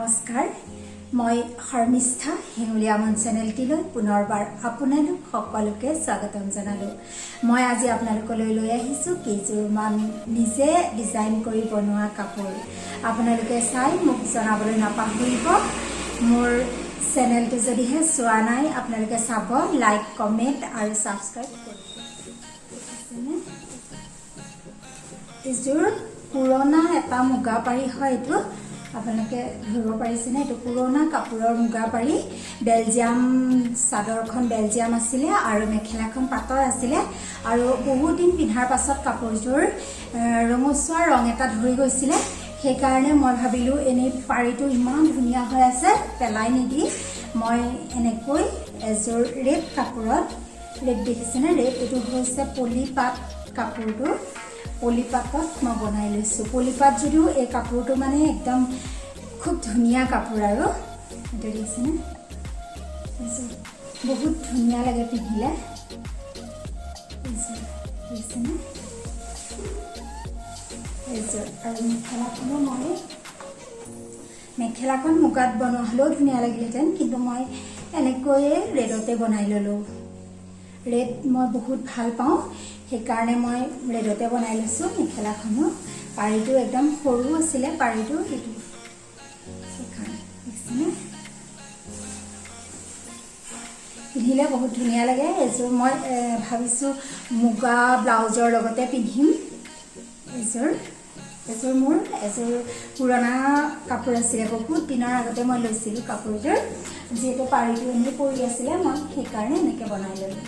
নমস্কাৰ, মই শৰ্মিষ্ঠা। হেঙুলীয়া মন চেনেলটিলৈ পুনৰবাৰ আপোনালোক সকলোকে স্বাগতম জনালোঁ। মই আজি আপোনালোকলৈ লৈ আহিছোঁ কেইযোৰমান নিজে ডিজাইন কৰি বনোৱা কাপোৰ। আপোনালোকে চাই মোক জনাবলৈ নাপাহৰিব। মোৰ চেনেলটো যদিহে চোৱা নাই, আপোনালোকে চাব, লাইক, কমেণ্ট আৰু ছাবস্ক্ৰাইব কৰিব। দেখিছেনে? এইযোৰ পুৰণা এটা মুগা পাৰি হয়। এইটো আপোনালোকে ধৰিব পাৰিছেনে? এইটো পুৰণা কাপোৰৰ মুগা পাৰি। বেলজিয়াম চাদৰখন বেলজিয়াম আছিলে আৰু মেখেলাখন পাটৰ আছিলে আৰু বহুত দিন পিন্ধাৰ পাছত কাপোৰযোৰ ৰঙচুৱা ৰং এটা ধৰি গৈছিলে। সেইকাৰণে মই ভাবিলোঁ, এনেই পাৰিটো ইমান ধুনীয়া হৈ আছে, পেলাই নিদি মই এনেকৈ এযোৰ ৰেড কাপোৰত, ৰেড দেখিছেনে? ৰেড, এইটো হৈছে পলিপাট কাপোৰটো। পলিপাতত মই বনাই লৈছোঁ। পলিপাত যদিও এই কাপোৰটো মানে একদম খুব ধুনীয়া কাপোৰ। আৰু এইটো দেখিছেনে? এইযোৰ বহুত ধুনীয়া লাগে পিন্ধিলে। এইযোৰ দেখিছেনে? এইযোৰ আৰু মেখেলাখনো, মই মেখেলাখন মুগাত বনোৱা হ'লেও ধুনীয়া লাগিলহেঁতেন, কিন্তু মই এনেকৈয়ে ৰেডতে বনাই ল'লোঁ। ৰেড মই বহুত ভাল পাওঁ, সেইকাৰণে মই ৰেডতে বনাই লৈছোঁ। মেখেলাখনো পাৰিটো একদম সৰু আছিলে পাৰিটো, সেইটো সেইকাৰণে। দেখিছেনে? পিন্ধিলে বহুত ধুনীয়া লাগে। এইযোৰ মই ভাবিছোঁ মুগা ব্লাউজৰ লগতে পিন্ধিম এইযোৰ। এযোৰ মোৰ এযোৰ পুৰণা কাপোৰ আছিলে, বহুত দিনৰ আগতে মই লৈছিলোঁ কাপোৰযোৰ। যিহেতু পাৰিটো এনেই পৰি আছিলে, মই সেইকাৰণে এনেকৈ বনাই ল'লোঁ।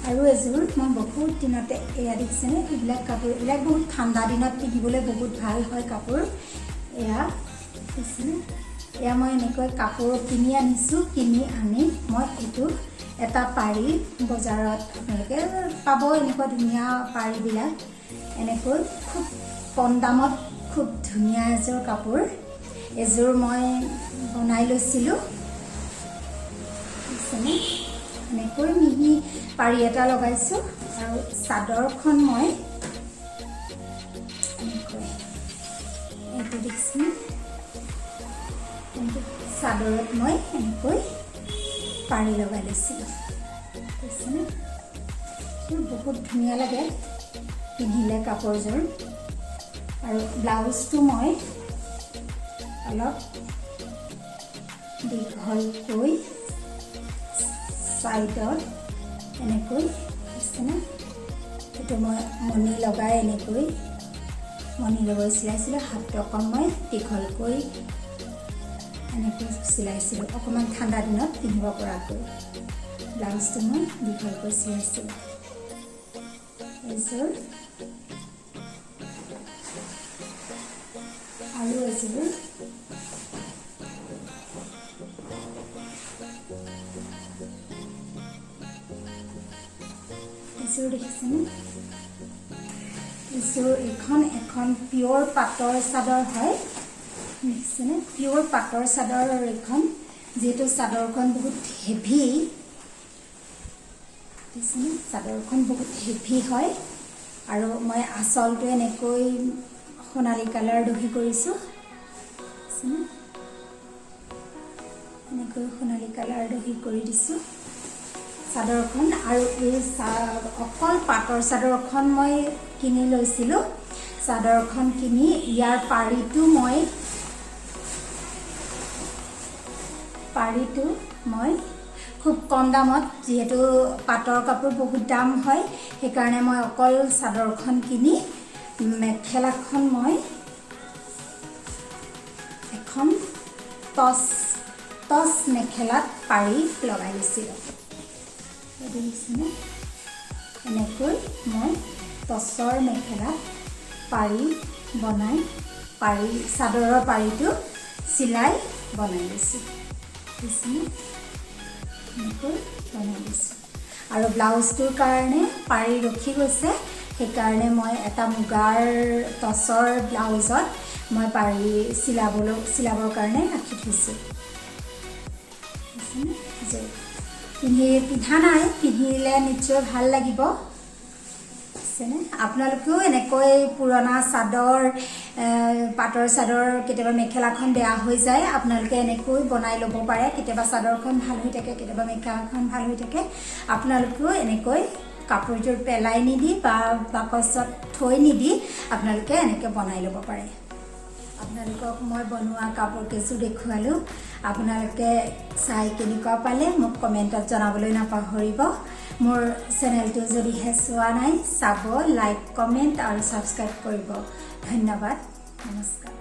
আৰু এযোৰ মই বহুত দিনতে, এয়া দেখিছেনে এইবিলাক কাপোৰ? এইবিলাক বহুত ঠাণ্ডা দিনত পিন্ধিবলৈ বহুত ভাল হয় কাপোৰ। এয়া দেখিছেনে? এয়া মই এনেকৈ কাপোৰ কিনি আনিছোঁ। কিনি আনি মই এইটো এটা পাৰি, বজাৰত আপোনালোকে পাব এনেকুৱা ধুনীয়া পাৰিবিলাক, এনেকৈ খুব কম দামত খুব ধুনীয়া এযোৰ কাপোৰ এযোৰ মই বনাই লৈছিলোঁ। দেখিছেনে? এনেকৈ মিহি পাৰি এটা লগাইছোঁ আৰু চাদৰখন মই এনেকৈ, এইটো দেখিছেনে? এইটো চাদৰত মই এনেকৈ পাৰি লগাই লৈছিলোঁ। দেখিছেনে? এইযোৰ বহুত ধুনীয়া লাগে পিন্ধিলে কাপোৰযোৰ। আৰু ব্লাউজটো মই অলপ দীঘলকৈ ছাইডত এনেকৈ, দেখিছেনে? এইটো মই মণি লগাই, এনেকৈ মণি লগাই চিলাইছিলোঁ। হাতটো অকণ মই দীঘলকৈ এনেকৈ চিলাইছিলোঁ, অকণমান ঠাণ্ডা দিনত পিন্ধিব পৰাকৈ ব্লাউজটো মই দীঘলকৈ চিলাইছিলোঁ। এযোৰ আৰু এযোৰ, এযোৰ দেখিছেনে? এযোৰ, এইখন এখন পিয়'ৰ পাটৰ চাদৰ হয়। দেখিছেনে? পিয়'ৰ পাটৰ চাদৰ এইখন। যিহেতু চাদৰখন বহুত হেভি, দেখিছেনে? চাদৰখন বহুত হেভি হয় আৰু মই আচলটো এনেকৈ সোণালী কালাৰ দহি কৰিছোঁ। দেখিছেনে? এনেকৈ সোণালী কালাৰ দহি কৰি দিছোঁ চাদৰখন। আৰু এই অকল পাটৰ চাদৰখন মই কিনি লৈছিলোঁ। চাদৰখন কিনি ইয়াৰ পাৰিটো মই খুব কম দামত, যিহেতু পাটৰ কাপোৰ বহুত দাম হয়, সেইকাৰণে মই অকল চাদৰখন কিনি মেখেলাখন মই এখন টচ টচ মেখেলাত পাৰি লগাই দিছিলোঁ। এইটো দেখিছেনে? এনেকৈ মই টচৰ মেখেলাত পাৰি বনাই, পাৰি চাদৰৰ পাৰিটো চিলাই বনাই লৈছোঁ। দেখিছেনে? এনেকৈ বনাই দিছোঁ। আৰু ব্লাউজটোৰ কাৰণে পাৰি ৰখি গৈছে, সেইকাৰণে মই এটা মুগাৰ টচৰ ব্লাউজত মই পাৰি চিলাবৰ কাৰণে ৰাখি থৈছোঁ। দেখিছেনে? পিন্ধা নাই, পিন্ধিলে নিশ্চয় ভাল লাগিব। দেখিছেনে? আপোনালোকেও এনেকৈ পুৰণা চাদৰ, পাটৰ চাদৰ, কেতিয়াবা মেখেলাখন বেয়া হৈ যায়, আপোনালোকে এনেকৈ বনাই ল'ব পাৰে। কেতিয়াবা চাদৰখন ভাল হৈ থাকে, কেতিয়াবা মেখেলাখন ভাল হৈ থাকে। আপোনালোকেও এনেকৈ কাপোৰযোৰ পেলাই নিদি বা বাকচত থৈ নিদি আপোনালোকে এনেকৈ বনাই ল'ব পাৰে। আপোনালোকক মই বনোৱা কাপোৰ কেইযোৰ দেখুৱালোঁ। আপোনালোকে চাই কেনেকুৱা পালে মোক কমেণ্টত জনাবলৈ নাপাহৰিব। মোৰ চেনেলটো যদিহে চোৱা নাই, চাব, লাইক, কমেণ্ট আৰু ছাবস্ক্ৰাইব কৰিব। ধন্যবাদ, নমস্কাৰ।